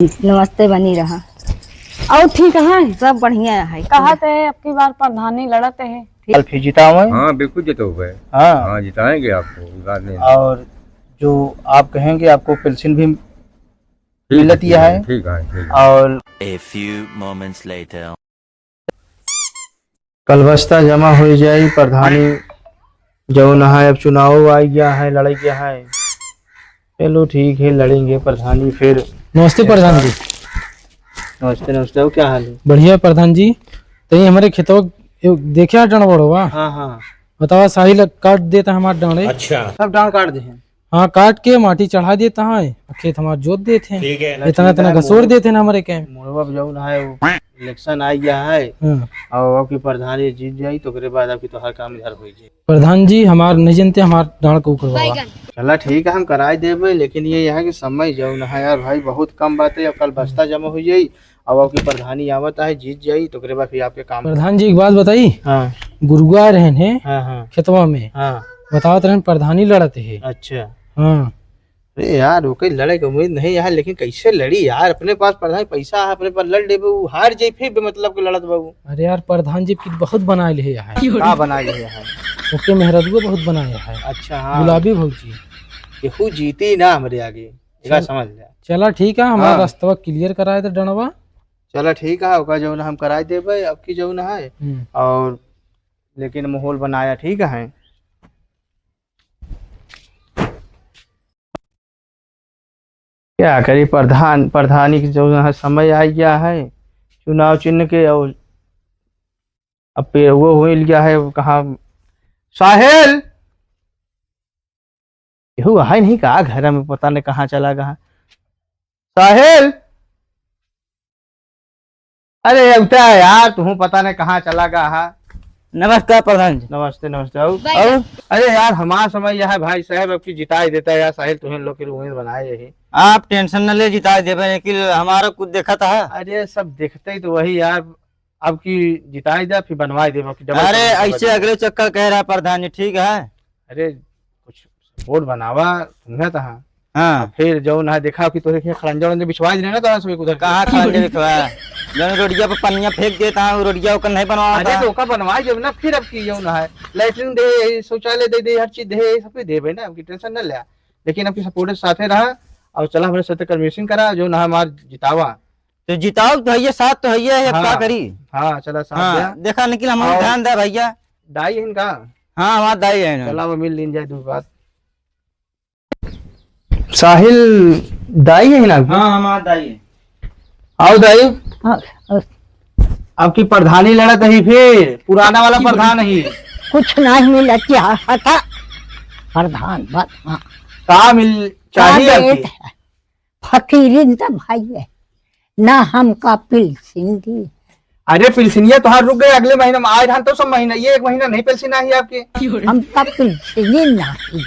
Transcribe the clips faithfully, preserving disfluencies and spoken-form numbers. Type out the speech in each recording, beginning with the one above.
नमस्ते, बनी रहा। और ठीक है, सब बढ़िया है। कहा थे अब की बार प्रधानी लड़त है। कल फिर जितावे। हाँ, बिल्कुल जिताओगे। हाँ। हाँ, जिताएंगे आपको, इस बात नहीं। और जो आप कहेंगे, आपको पेंशन भी ठीक है, मिलती ठीक है, है। ठीक है, ठीक है। और A few moments later। कल बस्ता जमा हो जाई, प्रधानी जौन है, अब चुनाव आ गया है, लड़ गया है। चलो ठीक है, लड़ेंगे प्रधानी फिर। नमस्ते प्रधान जी। नमस्ते, नमस्ते। और क्या हाल है? बढ़िया प्रधान जी। तो ये हमारे खेतवा देखे, डांड़ बड़वा। हाँ, हाँ। बतावा, साहिल काट देता हमार डांड़े। अच्छा। सब डांड़ काट दे हैं। हाँ, काट के माटी चढ़ा देता है, खेत हमार जोत देते हैं। ठीक है। इतना, इतना घसोड़ देते हैं ना हमारे कैंप। मोड़वा जौन है, वो इलेक्शन आ गया है। हाँ। और अब की प्रधानी जीत जाई, तो ओकरे बाद अब की तो हर काम इधर हो जाए। प्रधान जी, हमार नहीं जानते, हमार डांड़ को करवावा। चला ठीक है, हम कराई देबे, लेकिन ये यहाँ के समय जौन है यार भाई, बहुत कम बात है। अब कल बस्ता जमा हो जाई, अब आपकी प्रधानी आवत है, जीत जाई, तो ओकरे बाद फिर आपके काम। प्रधान जी, एक बात बताई। हाँ। गुरुआ रहन है हाँ, हाँ। खेतवा में। हाँ। बतावत रहन प्रधानी लड़त है। अच्छा। हाँ। अरे यार, ओके लड़े के उम्मीद नहीं है, लेकिन कैसे लड़ी यार? अपने पास प्रधान पैसा है, अपने पास लड़ लेबे, वो हार जाई, फिर बेमतलब के लड़त बाबू। अरे यार, प्रधान जी की बहुत बनाए ले है। का बनाए ले है? ओके मेहररुआ बहुत बनाए है। अच्छा, हाँ। गुलाबी भौजी। केहू जीती ना हमरे आगे, एका चल-, समझ ले। चला ठीक है, हमारा हाँ। रास्तवा clear कराए दे डंडवा। चला ठीक है, ओका जौन हम कराए देबे, अब की जौन है। हम्म। और लेकिन माहौल बनाया, ठीक है। क्या करी, प्रधान, प्रधानी के जौन है समय आ गया है चुनाव चिन्ह के, और अब पे वो हो गया है, कहाँ साहिल? केहू है नहीं का घर में, पता नहीं कहाँ चला गया। साहिल, अरे उठा यार, तुहूँ पता नहीं कहाँ चला गया है। नमस्कार प्रधान जी। नमस्ते, नमस्ते। और, बाय। और? अरे यार, हमार समय यह है भाई साहब, अब की जिताई देता है यार साहिल, तुहें लोग के उम्मीद बनाए यही। आप tension न ले, जिताई देबे, लेकिन हमारा कुछ देखा था। अरे सब देखते ही तो वही यार, अब की जिताई दे, फिर बनवाई देबे, अब की double अरे बनवाई ऐसे देबे। अगले चक्कर कह रहा प्रधान जी, ठीक है। अरे कुछ support बनावा, समझा था। हाँ। आ फिर जौन है देखा कि तोरे के खड़ंजा उड़ंजा बिछवाई देना ना, तोरा सब उधर। कहाँ खड़ंजा बिछवा? जौन रोडिया पे पनिया फेंक देता है, वो रोडिया ओकर नहीं बनवावा अरे था। तो ओका बनवाई देबे ना, फिर अब की जौन है, latrine दे, शौचालय दे दे, हर चीज दे, सब कुछ देबे ना, अब की tension न ले। लेकिन अब की support साथे रहा, और चला हमरे साथे convincing करा, जौन है हमार जितावा। तो जिताओ तो हइये, साथ तो हइये है, अब का हाँ। करी? हाँ, चला साथ हाँ, दिया। देखा निखिल, हम और ध्यान दे भैया। दाई है इनका? हाँ, हमार दाई है ना। चला वो मिल लीन जाए दो बात। साहिल दाई है ना? हाँ, हमार दाई है। आओ दाई। हाँ, हाँ। अब की प्रधानी लड़त ही फिर, पुराना वाला प्रधान ही। कुछ नहीं मिला, क्या था प्रधान, बस, हाँ। का मिल का चाहिए देत आपकी? है? फकीरिन त भाई है, ना हमका पिलसिन दी। अरे पिलसिनिया तोहार रुक गए, अगले महीना में आए रहन तो सब महीना, ये एक महीना नहीं पिलसिन आई आपकी। हमका पिलसिन नहीं,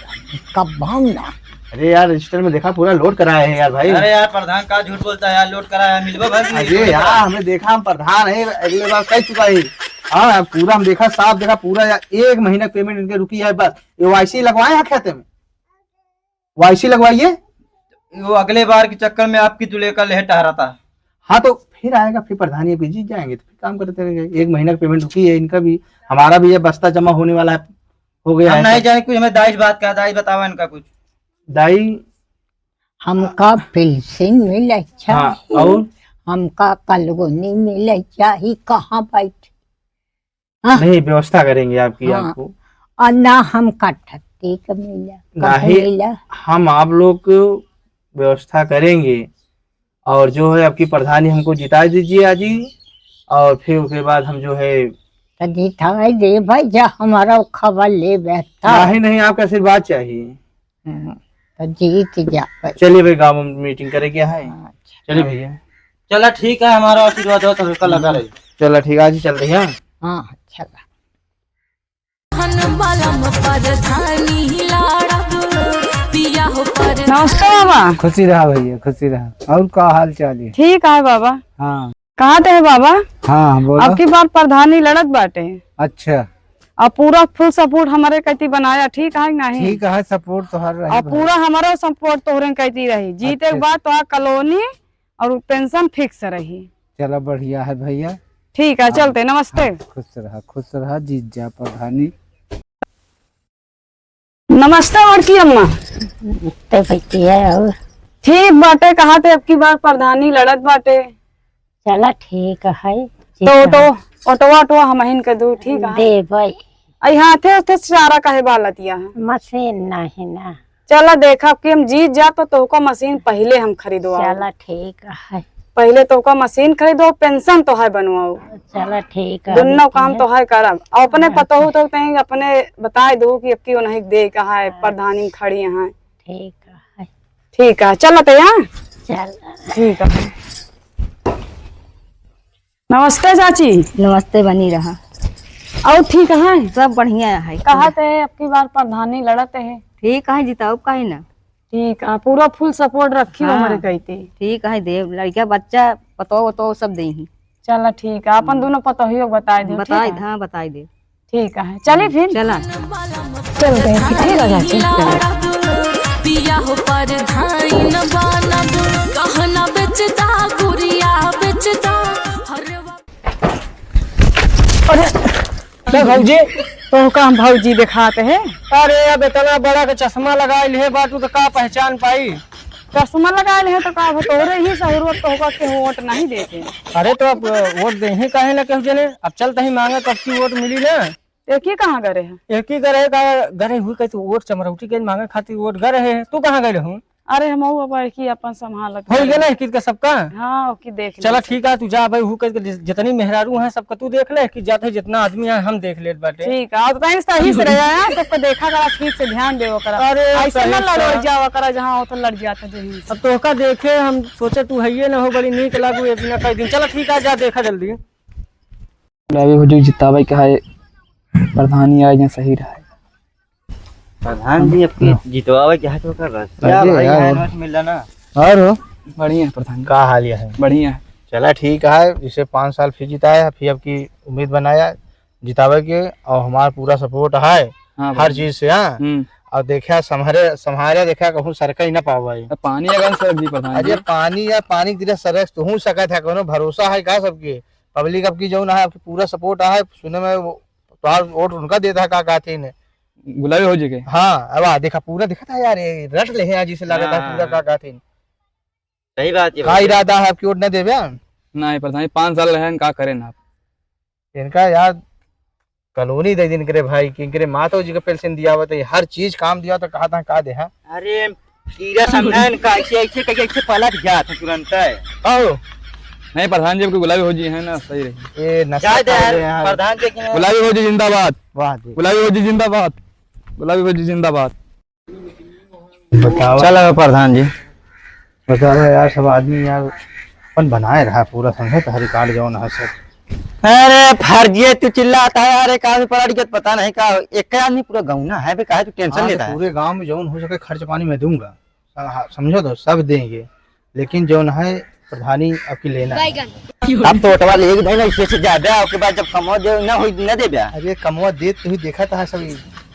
कब्बाऊ ना। अरे यार रजिस्टर में देखा पूरा load कराए हैं यार भाई। अरे यार प्रधान का झूठ बोलता है यार, load कराया है, मिलवा भर नहीं अरे मिलवा। यार हमें देखा हम प्रधान है, अगले बार कह चुका है। हाँ पूरा हम देखा साफ देखा पूरा यार, एक महीना payment इनके रुकी है बस, ये वाईसी लगवाए हैं खेते में। वाईसी लगवाइए। वो अगले बार के चक्कर में आपकी दुल्हे का लेह टहरा था। हाँ, तो फिर आएगा, फिर प्रधानी पे जीत जाएंगे, तो फिर काम करते रहेंगे। एक महीना की payment रुकी है इनका भी, हमारा भी ये बस्ता जमा होने वाला है, हो गया हम है नहीं सब। जाने कुछ, हमें दाई से बात करा, दाई बतावा इनका कुछ। दाई हमका पेंशन मिले चाही, हाँ, और? हमका कॉलोनी मिले चाही, कहाँ बैठ हाँ। नहीं, व्यवस्था करेंगे आपकी, हाँ। आपको। और ना हमका ठट्टी का मिला, ना कब ही मिला? हम आप लोग को व्यवस्था करेंगे। और जो है आपकी प्रधानी हमको जिता दीजिए आज ही, और फिर उसके बाद हम जो है तो जिताई दे भाई, जा हमारा खबर ले बैठा। नहीं, नहीं, आपका आशीर्वाद चाहिए। हम्म, तो जीत जा भाई। चलिए भाई, गाँव में meeting करे क्या है? अच्छा। चलिए भैया। चला ठीक है, हमारा आशीर्वाद हो तो हल्का लगा रही। चला ठीक है, आज ही चल रही है। हाँ, चला। धन बलम प्रधानी लाड़ब, पिया हो पर नमस्ते बाबा। खुशी रहा भैया, खुशी रहा। और का हाल चाल है? ठीक है बाबा। हाँ। कहाँ ते है बाबा? हाँ, बोलो। अब की बार प्रधानी लड़त बाटे। अच्छा। और पूरा full support हमारे कहती बनाया, ठीक है कि नहीं? ठीक है, support तो हर रही और भाई। पूरा हमारा support तोहरे कहती रही। जीते के अच्छा। बाद तो आ कॉलोनी और पेंशन fix रही। चला, बढ़िया है भइया। ठीक है, हम चलते, नमस्ते। हाँ, खुश रहा, खुश रहा, जीत जा प्रधानी। नमस्ते बड़की अम्मा। नमस्ते बिटिया, और? ठीक बाटे, कहा थे अब की बार प्रधानी लड़त बाटे। चला ठीक है, तो जीता। ओटो, ओटवा, ओटवा हमहिन के दू, ठीक है? देबै। आई हाथे, हाथे सारा काहे बालतिया है? मशीन नहीं ना। चला देखा कि हम जीत जा तो तोहका मशीन पहिले हम खरीदवाओ। चला ठीक है। पहिले तोहका मशीन खरीदो, पेंशन तोहार बनवाओ। चला ठीक है, दुन्नो काम बिटिया। तोहार करब। और अपने हाँ। पतोहू तो तहीं अपने बताए दो कि अब की ओनही दे का है, हाँ। प्रधानी में खड़ी हैं। ठीक है। ठीक है, चलत है यहाँ। चल। ठीक है। नमस्ते चाची। नमस्ते, बनी रहा। और ठीक है? सब बढ़िया है। कहा थे अब की बार प्रधानी लड़त है। ठीक है, जिताओ काहे ना। ठीक है, पूरा full support रखी हो हाँ। हमारे कहते। ठीक है, देव लड़का बच्चा पतो वतो सब दे ही। चला ठीक है, अपन हम्म। दोनों पतोहियो बताए दे, बताए ठीक है? हाँ, बताए दे। ठीक है, चली फिर। चला। चल गए, ठीक है चाची। पिया हो परधाइन बनब, गहना बेचदा, गुड़िया बेचदा, हर वा- अरे, का भौजी? तोहका हम भौजी देखात है। अरे, अब इतना बड़ा के चश्मा लगाइल है बाटू तो का पहचान पाई? चश्मा लगाइल है तो का हो, तोहरे ही सहूर तोहका केहू वोट नहीं देते। अरे, तो अब वोट देही काहे ना केहू जने? अब चल तही मांगे, तो अब की वोट मिली ना। एक ही कहाँ गरे है? एक ही गरे का, गरे हुई कही तो वोट चमरौटी के मांगे खातिर वोट गरे है। तू कहाँ गए रहू? अरे, हम अब एक ही अपन संभालत होई गए ना, एक ही का सबका? हाँ, ओकी देख चला ले। ठीक है, तू जा भाई, हु करके जि-, जितनी मेहरारू हैं, सबका तू देख ले, कि जाते जितना आदमी है, हम देख लेत बाटे। ठीक है, और कहीं सही से रहे हैं, सबको देखा करा, ठीक से ध्यान देवा करा। अरे, ऐसे सही ना लड़ो से। जावा करा, जहाँ हो तो लड़ जाता जो ही। अब तोहका देखे, हम सोचे तू हइये ना हो, बड़ी नीक लागू, एक दिन, कई दिन। चला ठीक है, जा देखा जल्दी। गुलाबी भौजी जितावे के है, प्रधानी आए जहाँ सही रहे। प्रधान जी, अब की हाँ। जितवावे के है तो ओकर रसिया अरे भाई यार। है, रस मिल रहा ना। और हो? बढ़िया है प्रधान जी। का हाल है? बढ़िया है। चला ठीक है, इसे पाँच साल फिर जिताया, फिर अब की उम्मीद बनाया जितावे के, और हमारा पूरा support है हाँ हर भाई। चीज से, हाँ। हम्म। और देखा, संभारे, संभारे देखा, कहूँ सरका ही ना पावा है। अब पानी अगर सरक दी प्रधान अरे जी। पानी या पानी की तरह सरक तो हूँ सकत है, कोनो भरोसा है का सबके? Public अब की जौन है, आपकी पूरा support है, सुने में वो तोहार वोट उनका देता है, का कहते हैं? गुलाबी भौजी के? हाँ, अब आ देखा, पूरा दिखा था यार, ये रट ले हैं आज, इसे लगा था हाँ। पूरा, का कहते हैं? सही बात है का भाई। इरादा है आपकी वोट न देवे? नहीं, प्रधान जी, पाँच साल रहे हैं, का करें आप? इनका यार कॉलोनी दे दिन करे भाई, कि इनकरे माता जी का पेंशन दिया हुआ, तो ये हर चीज काम दिया, तो कहा था का दे, हाँ? अरे, कीड़ा समझा न का, ऐसे, ऐसे करके ऐसे पलट गया था तुरंत है। कहो। नहीं, प्रधान जी, आपके गुलाबी भौजी है ना, सही रही। ये नशा जाए दे खा यार, रहे हैं। प्रधान जी के गुलाबी भौजी जिंदाबाद। वाह जी। गुलाबी भौजी जिंदाबाद। गुलाबी भौजी जिंदाबाद। बतावा। चल अब प्रधान जी। बतावा यार, सब आदमी यार अपन बनाए रहा पूरा, समझे तो हरी कार्ड जौन है सब। अरे फर्जिए तू चिल्लाता है यार, एक आदमी पलट गया तो पता नहीं का, एक आदमी पूरा गाँव ना है बे, काहे तू tension हाँ, तो लेता है? पूरे गाँव में जौन हो सके खर्च पानी मैं दूंगा। हाँ, समझो तो सब देंगे, लेकिन जौन है प्रधानी आपकी लेना है। अब तो ओटवा ले एक भाई ना, इससे ज्यादा, ओके बाद जब कमवा दे ना होई, ना देबे। अरे कमवा दे तो ही देखा था सब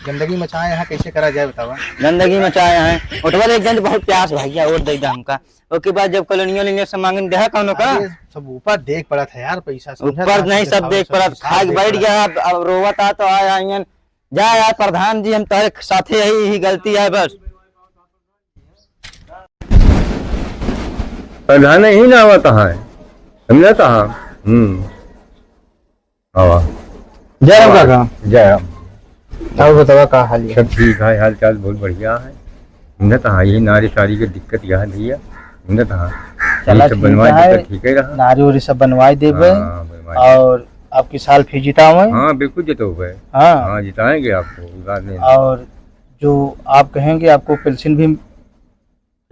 गंदगी मचाए यहाँ, कैसे करा जाए बतावा? गंदगी मचाए हैं, ओटवा ले एक दिन बहुत प्यास भैया, वोट दे दे हमका। ओके बाद जब कॉलोनिया लेने से मांगन देहा कौनो का? अरे सब ऊपर देख पड़ा था यार, पैसा समझा ऊपर था, नहीं, सब देख पड़ा था, खाए बैठ गया। अब, अब रोवत आ तो आया आइयन। जा यार प्रधान जी, हम तोरे साथे यही, यही गलती है बस। प्रधान ही ना आवत है, समझा था? हम्म। आवा। जय राम काका। जय राम। और बतावा का हाल है? सब ठीक है, हाल चाल बहुत बढ़िया है। समझा था, ये नारी सारी के दिक्कत यह भैया। समझा था, चला ये सब ठीक बनवा है। दिक्कत ठीक है रहा। नारी उरी सब बनवाई देबे। हाँ, बनवाई देबे। और आपकी साल फिर जितावे। हाँ, बिल्कुल जिताओगे। हाँ। हाँ, जिताएंगे आपको, विवाद नहीं। और जो आप कहेंगे आपको पेंशन भी ठीक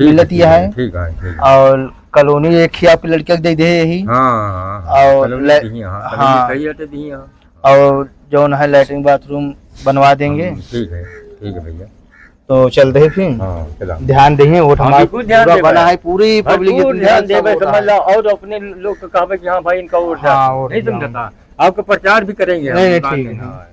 है, मिलत ठीक यह है, है। ठीक है, ठीक है। और कॉलोनी एक ही आपके लड़के के दे दे यही। हाँ, हाँ, हाँ, और कॉलोनी ले-, दी है, हाँ, कॉलोनी हाँ। सही है तो दी है, हाँ। और जौन है लैट्रिन बाथरूम बनवा देंगे। हम्म, ठीक है, ठीक है भैया। तो चल दे फिर। हाँ, चला। ध्यान देहे, वोट हाँ, हमारा बिल्कुल ध्यान पूरा देबे। बना है, पूरी भरपूर पब्लिक इतनी ध्यान ध्यान से देबे, वोट समझ है। लो, और अपने लोग को कहबे कि हाँ भाई, इनका वोट हाँ, है। वोट नहीं दिया। समझता? आपका प्रचार भी करेंगे हम, नहीं, नहीं, बात ठीक नहीं, है। हाँ।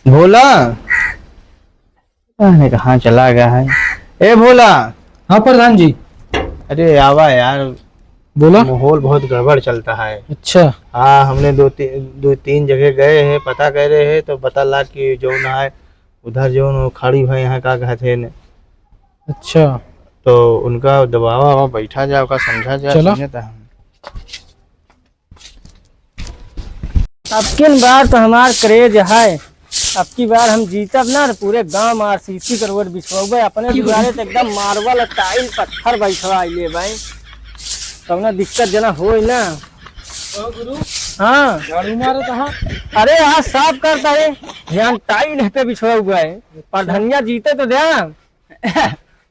भोला, पता नहीं कहाँ चला गया है। ए भोला। हाँ प्रधान जी। अरे आवा यार। बोला। माहौल बहुत गड़बड़ चलता है। अच्छा। हाँ, हमने दो ती-, दो तीन जगह गए हैं, पता करे हैं, तो पता लाग कि जौन है उधर जौन वो खाड़ी भाई यहाँ का कहते हैं। अच्छा। तो उनका दबावा हुआ बैठा जाए, ओका समझा जाए, चलो। समझे तो हम। अब किन बार तो हमार क्रेज है, अब की बार हम जीतब ना, तो पूरे गांव में आरसीसी के रोड बिछवाबे, अपने दुआरे तो एकदम मार्बल, टाइल, पत्थर बैठवा ले भाई, कौनो दिक्कत जना होई ना। ओ गुरु। हाँ। झाड़ू मारो तो हाँ। अरे आज साफ करता है, यहाँ टाइल है पे बिछवा हुआ है, पर धनिया जीते तो दे।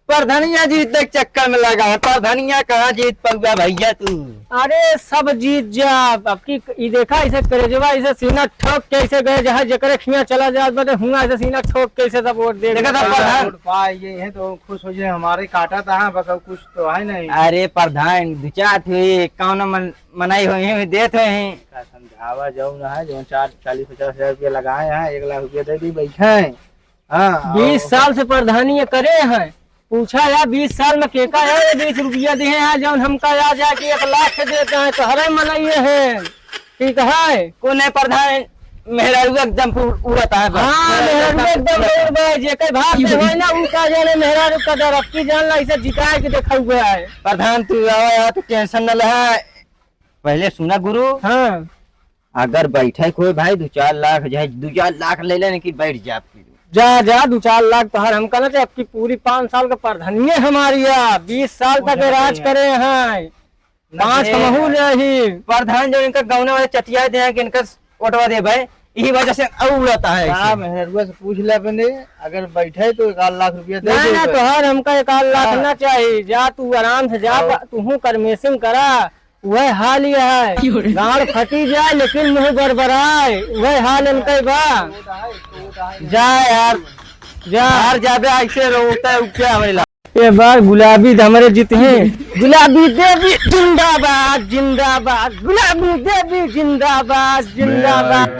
प्रधनिया जीते के चक्कर में लगा है, प्रधनिया कहाँ जीत पउबा भइया तू? अरे सब जीत जा। अब की ई देखा, ऐसे करेजवा, ऐसे सीना ठोक के ऐसे गए, जहाँ जेकरे खिया चला जात बा, तो हुआ ऐसे सीना ठोक के ऐसे सब वोट दे देखा था देता। प्रधान। वोट पाए ये है तो खुश हो जाए, हमारे काटा था, हाँ, बस अब कुछ तो है नहीं। अरे प्रधान, दो चार थे, कौन मन, मनाई हुई है, देत हुई है। का समझावा जाऊ ना है, जो चार, चालीस पचास हजार रुपया लगाए हैं, एक लाख रुपया दे दी, बैठे हैं। हाँ, बीस और साल से प्रधानी ये करे हैं, पूछा या बीस साल में केका है ये बीस रुपया दिए हैं, जौन हमका आ जाके एक लाख देते हैं, तो हरे मनइये हैं, ठीक है? कौन है प्रधान? मेहरारू एकदम पू-, उड़त है बस। हाँ, मेहरारू एकदम एकदम उड़त है। उड़ बा, जेकर भाग में होए ना, ऊ का जाने मेहरारू का दर, अब की जान ला, इसे जिताए के देखा हुआ है। प्रधान, तू आवा यार, तू tension न ले। पहले सुना गुरु। हाँ। अगर बैठे कोई भाई दो चार लाख, चाहे दो चार लाख ले लेने की बैठ जा आपकी। जा, जा, दो चार लाख तोहार हमका ना चाहे, आपकी पूरी पाँच साल का प्रधानिये हमारी है, बीस साल तक राज करे हैं, पाँच हमहू रही। प्रधान जो इनका गौना वाले चटिया दे हैं कि इनका ओटवा दे भाई, यही वजह से और उड़ाता है का इसे। मेहरुआ से पूछ ले अपने, अगर बैठे तो एक आध लाख रुपया दे ना, दे ना, भाई। तोहार हमका एक आध लाख हाँ। ना चाहिए, जा तू आराम से जा, और तू हूँ करमेसिंग करा। वह हाल ये है, क्यों रे? गाड़ फटी जाए लेकिन मुंह बरबराए, वह हाल इनके बा। जा यार, जा। बाहर जाबे ऐसे रोता है, क्या होइला? ये बार गुलाबी हमरे जीत हैं। गुलाबी देवी जिंदाबाद, जिंदाबाद, गुलाबी देवी जिंदाबाद, जिंदाबाद।